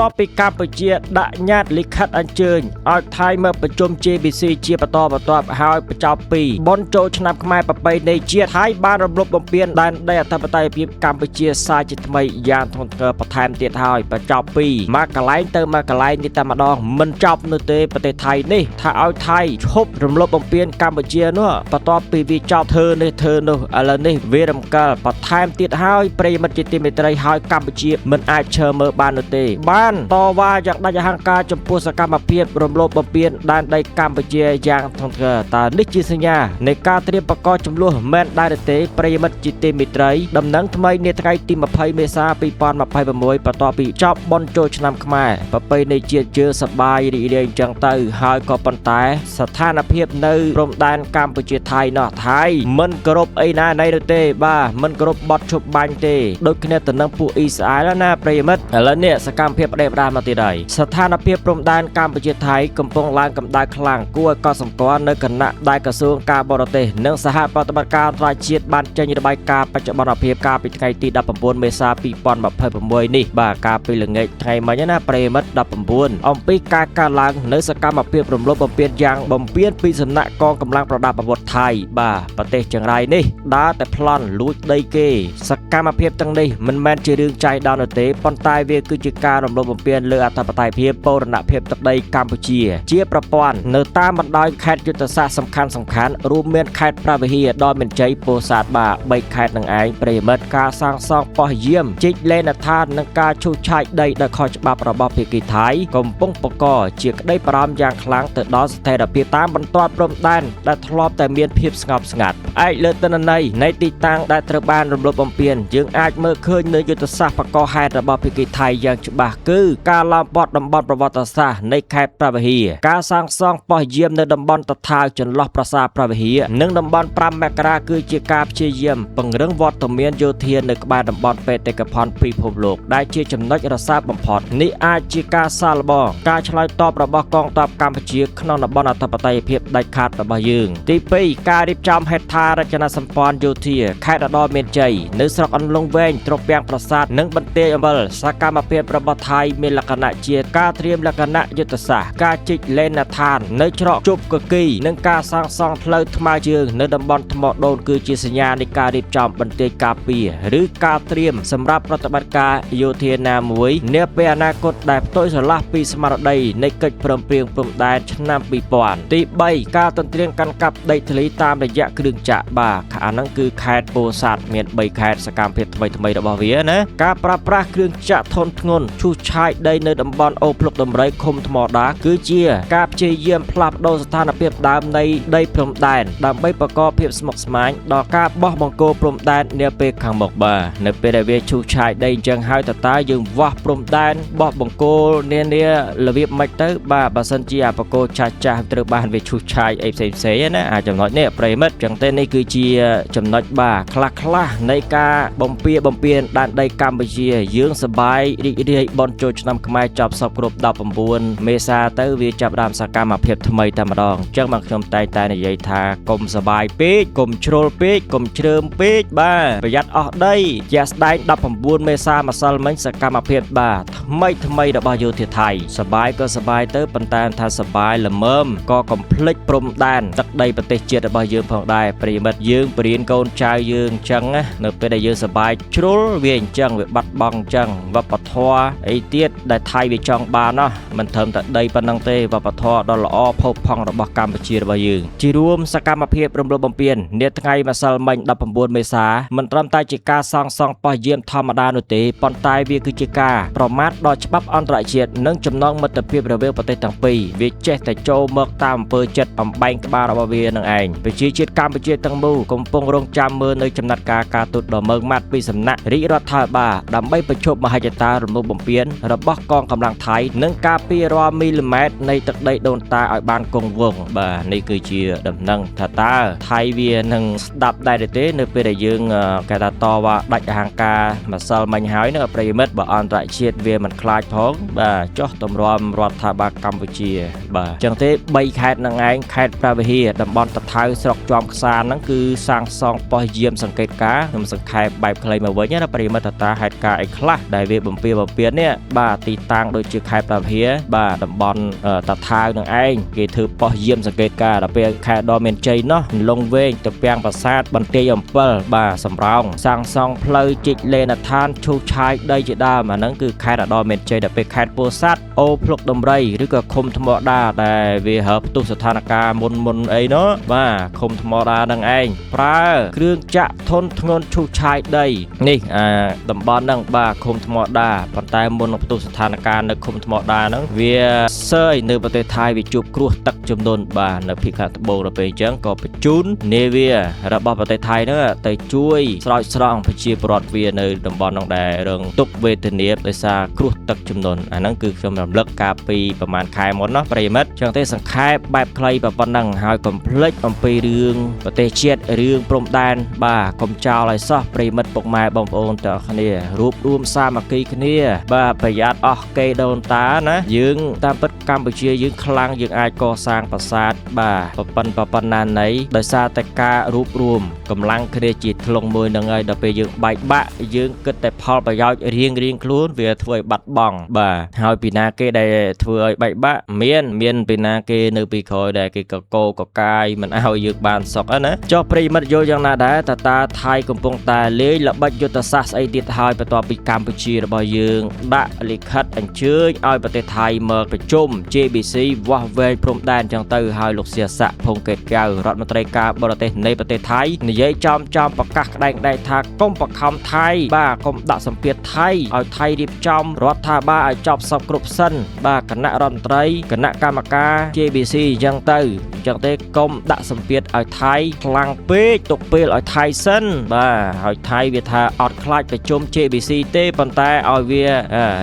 បន្ទាប់ពីកម្ពុជាដាក់ញត្តិលិខិតអញ្ជើញឲ្យថៃមកប្រជុំ JBC ជាបន្តបន្ទាប់ហើយបញ្ចប់ពីបុណ្យចូលឆ្នាំខ្មែរប្រពៃណីជាតិថៃបានរំលោភបំពានដែនដីអធិបតេយ្យភាពកម្ពុជាសាជាថ្មីយ៉ាងធ្ងន់ធ្ងរបន្ថែមទៀតហើយបញ្ចប់ពីមកកន្លែងទៅមកកន្លែងនេះតែម្ដងមិនចប់នោះទេប្រទេសថៃនេះថាឲ្យថៃឈប់រំលោភបំពានកម្ពុជានោះបន្ទាប់ពីវាចប់ធ្វើនេះធ្វើនោះឥឡូវនេះវារំកិលបន្ថែមទៀតហើយប្រិយមិត្តជាទីមេត្រីហើយកម្ពុជាមិនអាចឈរមើលបាននោះទេបានតវ៉ាយ៉ាងដាច់អហង្ការចំពោះសកម្មភាពរំលោភបំពានដែនដីកម្ពុជាយ៉ាងធ្ងន់ធ្ងរតើនេះជាសញ្ញានៃការត្រៀមបង្កចំនួនមែនដែរទេប្រិយមិត្តជាទីមេត្រីដំណឹងថ្មីនាថ្ងៃទី20មេសា2026បន្ទាប់ពីចប់បុណ្យចូលឆ្នាំខ្មែរប្រពៃណីជាតិជឿសប្បាយរីករាយអញ្ចឹងទៅហើយក៏ប៉ុន្តែស្ថានភាពនៅព្រំដែនកម្ពុជាថៃនោះថៃមិនគោរពអីណាណីនោះទេបាទមិនគោរពបទឈប់បាញ់ទេដូចគ្នាទៅនឹងពួកអ៊ីស្រាអែលណាប្រិយមិត្តឥឡូវនេះសកម្មភាពផ្ដេសផ្ដាសមកទៀតហើយស្ថានភាពព្រំដែនកម្ពុជាថៃកំពុងឡើងកម្ដៅខ្លាំងគួរឲ្យកត់សម្គាល់នៅគណៈដែលក្រសួងការបរទេសនិងសហប្រតិបត្តិការអន្តរជាតិបានចេញរបាយការណ៍បច្ចុប្បន្នភាពកាលពីថ្ងៃទី19មេសា2026នេះបាទកាលពីល្ងាចថ្ងៃមិញណាប្រិយមិត្ត19អំពីការកើនឡើងនៅសកម្មភាពរំលោភបំពានយ៉ាងបំពានពីសំណាក់កងកម្លាំងប្រដាប់អាវុធថៃបាទប្រទេសចង្រៃនេះដើរតែប្លន់លួចដីគេសកម្មភាពទាំងនេះមិនមែនជារឿងចៃដន្យនោះទេប៉ុន្តែវាគឺជាការរំលោភបំពានលើអធិបតេយ្យភាពបូរណភាពទឹកដីកម្ពុជាជាប្រព័ន្ធនៅតាមបណ្ដោយខេត្តយុទ្ធសាស្ត្រសំខាន់ៗរួមមានខេត្តព្រះវិហារដល់មានជ័យពោធិ៍សាត់បាទ3ខេត្តនឹងឯងប្រិយមិត្តការសាងសង់ប៉ុស្តិ៍យាមជីកលេនដ្ឋាននិងការឈូសឆាយដីដោយខុសច្បាប់របស់ភាគីថៃកំពុងបង្កជាក្តីបារម្ភយ៉ាងខ្លាំងទៅដល់ស្ថិរភាពតាមបន្ទាត់ព្រំដែនដែលធ្លាប់តែមានភាពស្ងប់ស្ងាត់ផ្អែកលើទិន្នន័យនៃទីតាំងដែលត្រូវបានរំលោភបំពានយើងអាចមើលឃើញនៅយុទ្ធសាស្ត្របកហេតុរបស់ភាគីថៃយ៉ាងច្បាស់គឺការឡោមព័ទ្ធតំបន់ប្រវត្តិសាស្ត្រនៃខេត្តព្រះវិហារការសាងសង់ប៉ុស្តិ៍យាមនៅតំបន់តថាវចន្លោះប្រាសាទព្រះវិហារនិងតំបន់5មករាគឺជាការព្យាយាមពង្រឹងវត្តមានយោធានៅក្បែរតំបន់បេតិកភណ្ឌពិភពលោកដែលជាចំណុចរសើបបំផុតនេះអាចជាការសាកល្បងការឆ្លើយតបរបស់កងទ័ពកម្ពុជាក្នុងតំបន់អធិបតេយ្យភាពដាច់ខាតរបស់យើងទី2ការរៀបចំហេដ្ឋារចនាសម្ព័ន្ធយោធាខេត្តឧត្តរមានជ័យនៅស្រុកអន្លង់វែងត្រពាំងប្រាសាទនិងបន្ទាយអំបិលសកម្មភាពរបស់ថៃមានលក្ខណៈជាការត្រៀមលក្ខណៈយុទ្ធសាស្ត្រការជីកលេនដ្ឋាននៅច្រកជប់កគីនិងការសាងសង់ផ្លូវថ្មើរជើងនៅតំបន់ថ្មដូនគឺជាសញ្ញានៃការរៀបចំបន្ទាយការពារឬការត្រៀមសម្រាប់ប្រតិបត្តិការយោធាណាមួយនាពេលអនាគតដែលផ្ទុយស្រឡះពីស្មារតីនៃកិច្ចព្រមព្រៀងព្រំដែនឆ្នាំ2000ទី3ការទន្ទ្រានកាន់កាប់ដីធ្លីតាមរយៈគ្រឿងចក្របាទអាហ្នឹងគឺខេត្តពោធិ៍សាត់មាន3ខេត្តសកម្មភាពថ្មីៗរបស់វាណាការប្រើប្រាស់គ្រឿងចក្រធនធ្ងន់ឈូសឆាយដីនៅតំបន់អូភ្លុកដំរីឃុំថ្មដាគឺជាការព្យាយាមផ្លាស់ប្ដូរស្ថានភាពដើមនៃដីព្រំដែនដើម្បីបង្កភាពស្មុគស្មាញដល់ការបោះបង្គោលព្រំដែននាពេលខាងមុខបាទនៅពេលដែលវាឈូសឆាយដីអញ្ចឹងហើយតើយើងវាស់ព្រំដែនបោះបង្គោលនានារបៀបម៉េចទៅបាទបើសិនជាអាបង្គោលចាស់ចាស់ត្រូវបានវាឈូសឆាយអីផ្សេងផ្សេងណាអាចចំណុចនេះប្រិយមិត្តចឹងទេនេះគឺជាចំណុចបាទខ្លះខ្លះនៃការបំពានដែនដីកម្ពុជាយើងសបាយរីករាយបុណ្យចូលឆ្នាំខ្មែរចប់សពគ្រប់19មេសាទៅវាចាប់ដើមសកម្មភាពថ្មីតែម្ដងអញ្ចឹងបាទខ្ញុំតែងតែនិយាយថាកុំសបាយពេកកុំជ្រុលពេកកុំជ្រើមពេកបាទប្រយ័ត្នអស់ដីជាក់ស្ដែង19មេសាម្សិលមិញសកម្មភាពបាទថ្មីថ្មីរបស់យោធាថៃសបាយក៏សបាយទៅប៉ុន្តែថាសបាយល្មមក៏កុំភ្លេចព្រំដែនទឹកដីប្រទេសជាតិរបស់យើងផងដែរប្រិយមិត្តយើងបរៀនកូនចៅយើងអញ្ចឹងណានៅពេលដែលយើងសបាយជ្រុលវាអញ្ចឹងវាបាត់បង់អញ្ចឹងវប្បធម៌អីទៀតដែលថៃវាចង់បានណោះមិនត្រឹមតែដីប៉ុណ្ណឹងទេវប្បធម៌ដ៏ល្អផូរផង់របស់កម្ពុជារបស់យើងជារួមសកម្មភាពរំលោភបំពាននាថ្ងៃម្សិលមិញ19មេសាមិនត្រឹមតែជាការសាងសង់ប៉ុស្តិ៍យាមធម្មតានោះទេប៉ុន្តែវាគឺជាការប្រមាថដល់ច្បាប់អន្តរជាតិនិងចំណងមិត្តភាពរវាងប្រទេសទាំងពីរវាចេះតែចូលមកតាមអំពើចិត្តអំបែងក្បាលរបស់វានឹងឯងប្រជាជាតិកម្ពុជាទាំងមូលកំពុងរងចាំមើលនៅចំណាត់ការការទូតដ៏ម៉ឺងម៉ាត់ពីសំណាក់រាជរដ្ឋាភិបាលដើម្បីបញ្ឈប់មហិច្ឆតារំលោភបំពានរបស់កងកម្លាំងថៃនិងការពាររាល់មីលីម៉ែត្រនៃទឹកដីដូនតាឲ្យបានគង់វង្សបាទនេះគឺជាដំណឹងថាតើថៃវានឹងស្ដាប់ដែរទេនៅពេលដែលយើងគេថាតវ៉ាដាច់អហង្ការម្សិលមិញហើយនៅប្រិយមិត្តបើអន្តរជាតិវាមិនខ្លាចផងបាទចុះតម្រាំរដ្ឋាភិបាលកម្ពុជា បាទអញ្ចឹងទេ3ខេត្តហ្នឹងឯងខេត្តព្រះវិហារតំបន់តាថៅស្រុកជាំខ្សានហ្នឹងគឺសាងសង់ប៉ុស្តិ៍យាមសង្កេតការខ្ញុំសង្ខេបបែបខ្លីមកវិញណាប្រិយមិត្តតាហេតុការណ៍អីខ្លះដែលវាបំពេញនេះបាទទីតាំងដូចជាខេត្តព្រះវិហារបាទតំបន់តាថៅនឹងឯងគេធ្វើប៉ុស្តិ៍យាមសង្កេតការដល់ពេលខេត្តដ៏មានជ័យនោះលងវែងទៅពាំងប្រាសាទបន្ទាយអំពិលបាទសំរោងសាងសង់ផ្លូវជីកលេនដ្ឋានឈូសឆាយដីជាដើមអាហ្នឹងគឺខេត្តដ៏មានជ័យដល់ពេលខេត្តពោធិ៍សាត់អូភ្លុកដំរីឬក៏ឃុំថ្មដាដែលវាហើផ្ទុះស្ថានភាពមុនអីនោះបាទឃុំថ្មដានឹងឯងប្រើគ្រឿងចាក់ធនធ្ងន់ឈូសឆាយដីនេះអាតំបន់ហ្នឹងបាទឃុំថ្មដាប៉ុន្តែមុននឹងផ្ទុះស្ថានភាពនៅឃុំថ្មដាហ្នឹងវាសើយនៅប្រទេសថៃវាជួបគ្រោះទឹកចំនួនបាទនៅភាគខាងត្បូងដល់ពេលអញ្ចឹងក៏បញ្ជូននាវារបស់ប្រទេសថៃហ្នឹងទៅជួយស្រោចស្រង់ប្រជាពលរដ្ឋវានៅតំបន់ហ្នឹងដែលរងទុក្ខវេទនាដោយសារគ្រោះទឹកចំនួនអាហ្នឹងគឺខ្ញុំរំលឹកកាលពីប្រហែលខែមុនណាប្រិយមិត្តចឹងទេសង្ខេបបែបខ្លីប៉ុណ្ណឹងហើយកុំភ្លេចអំពីរឿងប្រទេសជាតិរឿងព្រំដែនបាទកុំចោលឲ្យសោះប្រិយមិត្តពុកម៉ែបងប្អូនទាំងអស់គ្នារួបរួមសាមគ្គីគ្នាបាទប្រយ័ត្នអស់គេដូនតាណាយើងតាមពិតកម្ពុជាយើងខ្លាំងយើងអាចកសាងប្រាសាទបាទប៉ុណ្ណាណីដោយសារតែការរួបរួមកម្លាំងគ្នាជាធ្លុងមួយនឹងហើយដល់ពេលយើងបែកបាក់យើងគិតតែផលប្រយោជន៍រៀងខ្លួនវាធ្វើឲ្យបាត់បង់បាទហើយពីណាគេដែលធ្វើឲ្យបែកបាក់មានពីណាគេនៅពីក្រោយដែលគេកកកកាយមិនឲ្យយើងបានសុខណាចុះប្រិយមិត្តយល់យ៉ាងណាដែរតតាថៃកំពុងតែលេងល្បិចយុទ្ធសាស្ត្រស្អីទៀតហើយបន្ទាប់ពីកម្ពុជារបស់យើងដាក់លិខិតអញ្ជើញឲ្យប្រទេសថៃមកប្រជុំ JBC វាស់វែងព្រំដែនចឹងទៅហើយលោកសៀស័កភងកេតកែវរដ្ឋមន្ត្រីការបរទេសនៃប្រទេសថៃនិយាយចំប្រកាសក្តែងៗថាកុំបខំថៃបាទកុំដាក់សម្ពាធថៃឲ្យថៃរៀបចំរដ្ឋាភិបាលឲ្យចប់សពគ្រប់សិនបាទគណៈរដ្ឋមន្ត្រីគណៈកម្មការ JBC អញ្ចឹងទៅអញ្ចឹងទេកុំដាក់សម្ពាធឲ្យថៃខ្លាំងពេកទុកពេលឲ្យថៃសិនបាទឲ្យថៃវាថាអត់ខ្លាចប្រជុំ JBC ទេប៉ុន្តែឲ្យវា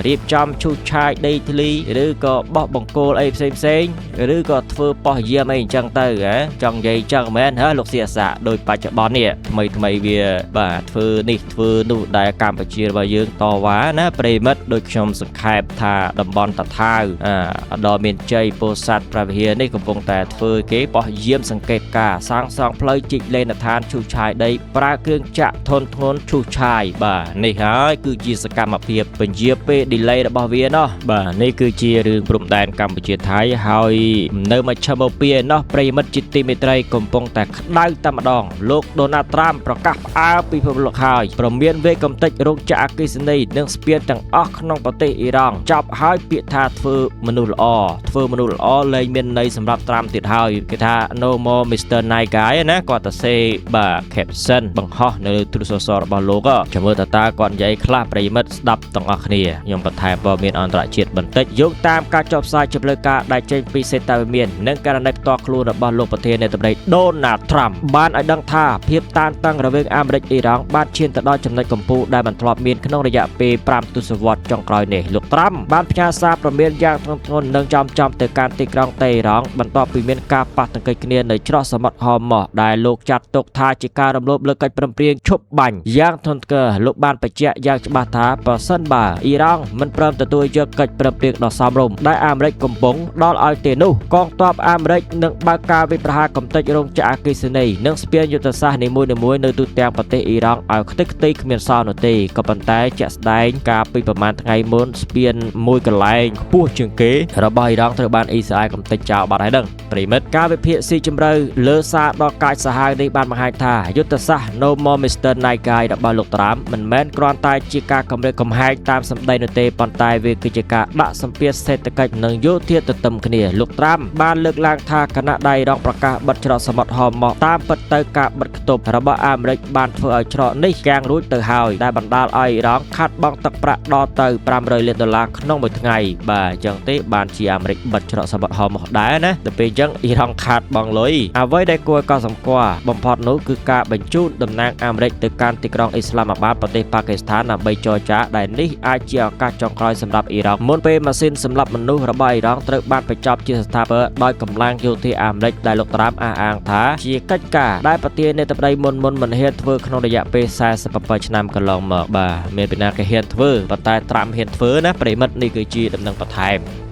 រៀបចំឈូសឆាយដីធ្លីឬក៏បោះបង្គោលអីផ្សេងឬក៏ធ្វើប៉ុស្តិ៍យាមអីអញ្ចឹងទៅហ៎ចង់និយាយចឹងមែនហ៎លោកសៀសាដោយបច្ចុប្បន្ននេះថ្មីវាបាទធ្វើនេះធ្វើនោះដែលកម្ពុជារបស់យើងតវ៉ាណាប្រិមិត្តដោយខ្ញុំសង្ខេបថាតំបន់តាថៅអដល់មានជ័យពោធិ៍សាត់ព្រះវិហារនេះកំពុងតែធ្វើគេប៉ុស្តិ៍យាមសង្កេតការសាងសង់ផ្លូវជីកលេនដ្ឋានឈូសឆាយដីប្រើគ្រឿងចាក់ធនធ្ងន់ឈូសឆាយបាទនេះហើយគឺជាសកម្មភាពពន្យាពេល delay របស់វាណោះបាទនេះគឺជារឿងព្រំដែនកម្ពុជាថៃហើយនៅមជ្ឈមបូព៌ាឯណោះប្រិយមិត្តជាទីមេត្រីកំពុងតែក្តៅតែម្ដងលោកដូណាល់ត្រាំប្រកាសផ្អើលពិភពលោកហើយព្រមានវេកំតិចរោងចក្រអគ្គិសនីនិងស្ពានទាំងអស់ក្នុងប្រទេសអ៊ីរ៉ង់ចប់ហើយពាក្យថាធ្វើមនុស្សល្អធ្វើមនុស្សល្អលែងមានន័យសម្រាប់ត្រាំទៀតហើយគេថា no more Mr. Nice Guy ណាគាត់ទៅសេបាទ caption បង្ហោះនៅលើទូរស័ព្ទរបស់លោកចាំមើលតើគាត់និយាយខ្លះប្រិយមិត្តស្ដាប់ទាំងអស់គ្នាខ្ញុំបន្ថែមព័ត៌មានអន្តរជាតិបន្តិចយោងតាមការចុះផ្សាយជាផ្លូវការដែលចេញពីសេតវិមាននិងករណីផ្ទាល់ខ្លួនរបស់លោកប្រធានាធិបតីដូណាល់ត្រាំបានឲ្យដឹងថាភាពតានតឹងរវាងអាមេរិកអ៊ីរ៉ង់បានឈានទៅដល់ចំណុចកំពូលដែលមិនធ្លាប់មានក្នុងរយៈពេល5ទសវត្សរ៍ចុងក្រោយនេះលោកត្រាំបានផ្ញើសារព្រមានយ៉ាងធ្ងន់ធ្ងរនិងចំទៅកាន់ទីក្រុងតេហេរ៉ង់បន្ទាប់ពីមានការប៉ះទង្គិចគ្នានៅច្រកសមុទ្រហម៉ោះដែលលោកចាត់ទុកថាជាការរំលោភលើកិច្ចព្រមព្រៀងឈប់បាញ់យ៉ាងធ្ងន់ធ្ងរលោកបានបញ្ជាក់យ៉ាងច្បាស់ថាប្រសិនបើអ៊ីរ៉ង់មិនព្រមទទួលយកកិច្ចព្រមព្រៀងដ៏សមរម្យដែលអាមេរិកកំពុងដល់ឲ្យទេនោះកងទ័ពអាមេរិកនឹងបើកការវាយប្រហារកំទេចរោងចក្រអគ្គិសនីនិងស្ពានយុទ្ធសាស្ត្រនីមួយៗនៅទូទាំងប្រទេសអ៊ីរ៉ង់ឲ្យខ្ទេចខ្ទីគ្មានសល់នោះទេក៏ប៉ុន្តែជាក់ស្ដែងកាលពីប្រហែលថ្ងៃមុនស្ពានមួយកន្លែងខ្ពស់ជាងគេរបស់អ៊ីរ៉ង់ត្រូវបានអ៊ីស្រាអែលកំទេចចោលបាត់ហើយដឹងប្រិមិត្តការវិភាគស៊ីជម្រៅលើសារដ៏កាចសាហាវនេះបានបង្ហាញថាយុទ្ធសាស្ត្រ No More Mr. Nice Guy របស់លោកត្រាំមិនមែនគ្រាន់តែជាការគំរាមកំហែងតាមសម្ដីនោះទេប៉ុន្តែវាគឺជាការដាក់សម្ពាធសេដ្ឋកិច្ចនិងយោធាទន្ទឹមគ្នាលោកត្រាំបានលើកឡើងថាគណៈដៃរងប្រកាសបិទច្រកសមុទ្រហម៉ោះតាមពិតទៅការបិទខ្ទប់របស់អាមេរិកបានធ្វើឲ្យច្រកនេះកាំងរួចទៅហើយដែលបណ្ដាលឲ្យអ៊ីរ៉ង់ខាត់បង់ទឹកប្រាក់ដល់ទៅ500លានដុល្លារក្នុងមួយថ្ងៃបាទអញ្ចឹងទេបានជាអាមេរិកបិទច្រកសមុទ្រហម៉ោះដែរណាដល់ពេលអញ្ចឹងអ៊ីរ៉ង់ខាតបង់លុយអ្វីដែលគួរឲ្យកត់សម្គាល់បំផុតនោះគឺការបញ្ជូនតំណាងអាមេរិកទៅកាន់ទីក្រុងអ៊ីស្លាមាបាតប្រទេសប៉ាគីស្ថានដើម្បីចរចាដែលនេះអាចជាឱកាសចុងក្រោយសម្រាប់អ៊ីរ៉ង់មុនពេលម៉ាស៊ីនសម្លាប់មនុស្សរបស់អ៊ីរ៉ង់ត្រូវបានបញ្ចប់ជាស្ថាពរដោយកម្លាំងយោធាអាមេរិកដែលលោកត្រាំអះអាងថាជាកិច្ចការដែលប្រធានាធិបតីមុនមិនហ៊ានធ្វើក្នុងរយៈពេល47ឆ្នាំកន្លងមកបាទមានពីណាគេហ៊ានធ្វើប៉ុន្តែត្រាំហ៊ានធ្វើណាប្រិមិត្តនេះគឺជាដំណឹងបន្ថែម។